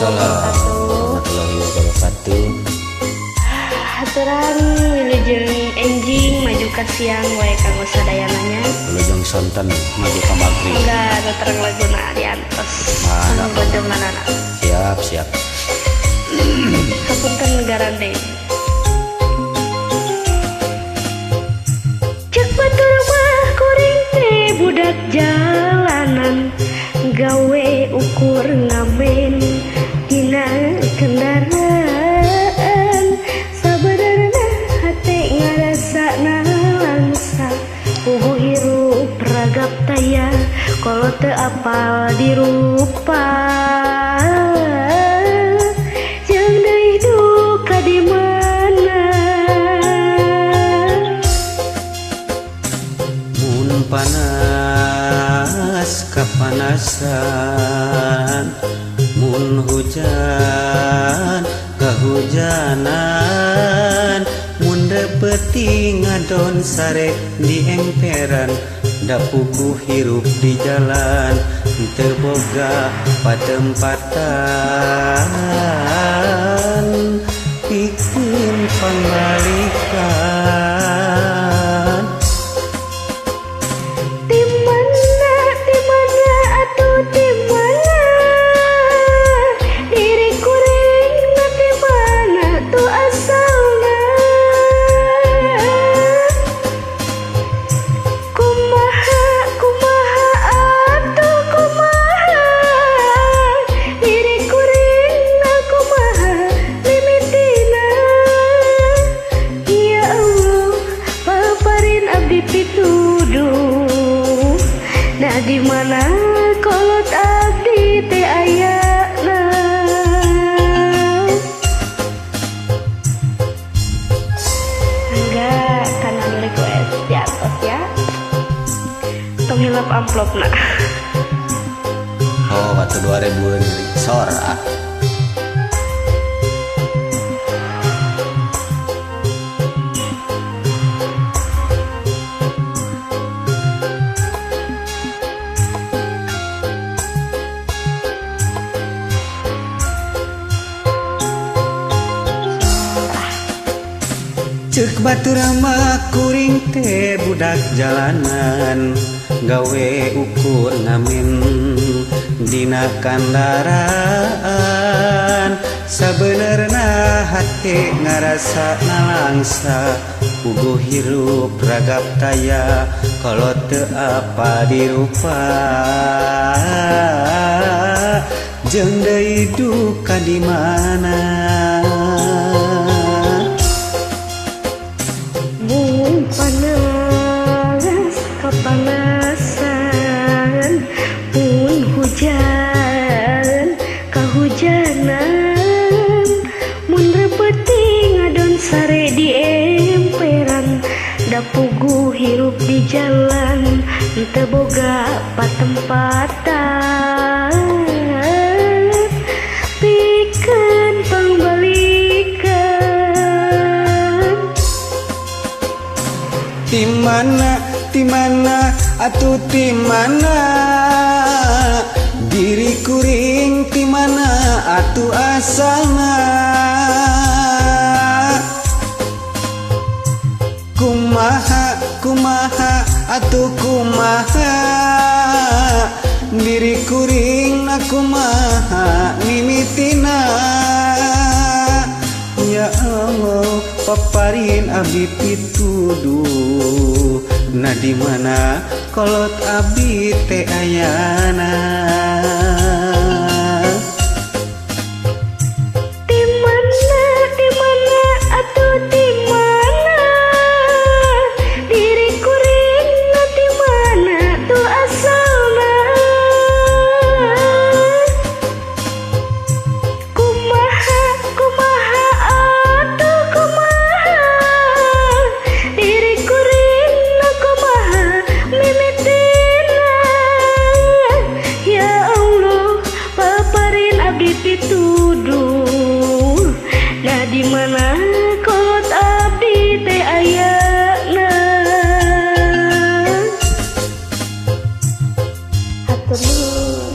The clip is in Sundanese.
Waalaikumsalam warahmatullahi wabarakatuh. Haturan wilujeng enjing maju ka siang wae kanggo sadayana nya. Wilujeng sonten maju ka magrib. Enggak, nu terang laguna diantos. Mana? Bojonganana. Siap, siap. Hapunten garande. Cek batur mah kuring teh budak jalanan, gawe ukur ngamen dina kendaraan. Sabenerna hate ngarasa nalangsa, puguh hirup ragap taya kalau teu apal dirupa. Jeung deui duka di mana? Mun panas kapanasan, mun hujan kehujanan, mun repeti ngadon sare di emperan, da puguh hirup di jalan teu boga patempatan, pikeun pangbalikan. Di mana atuh di mana? Diri kuring na di mana tuh asalna? Kumaha kumaha atuh kumaha? Diri kuring na kumaha mimitina? Ya Allah, paparin abdi pituduh. Nah di mana kolot abdi teh ayana? Enggak, kanan request di atas ya. Tong hilap amplopna. Oh, batu 2000 sor ah. Cek batur mah kuring teh budak jalanan, gawe ukur ngamen dina kandaraan. Sabenerna hate ngarasa nalangsa, puguh hirup ragap taya kalau teu apa dirupa. Jeung deui duka di mana? Mun panas kapanasan, mun hujan kahujanan, mun repeti ngadon sare di emperan, da puguh hirup di jalan teu boga patempatan, pikeun pangbalikan. Di mana atuh di mana? Diri kuring di mana atuh asalna? Kumaha kumaha atuh kumaha? Diri kuring na kumaha mimitina? Ya Allah, paparin abdi pituduh. Nah di mana kolot abdi teh ayana? Di mana atuh di mana? Diri kuring na di mana tuh asalna? Kumaha kumaha atuh kumaha? Diri kuring na kumaha mimitina? Ya Allah, paparin abdi pituduh. Nah di mana kolot abdi teh ayana? Hatur nuhun.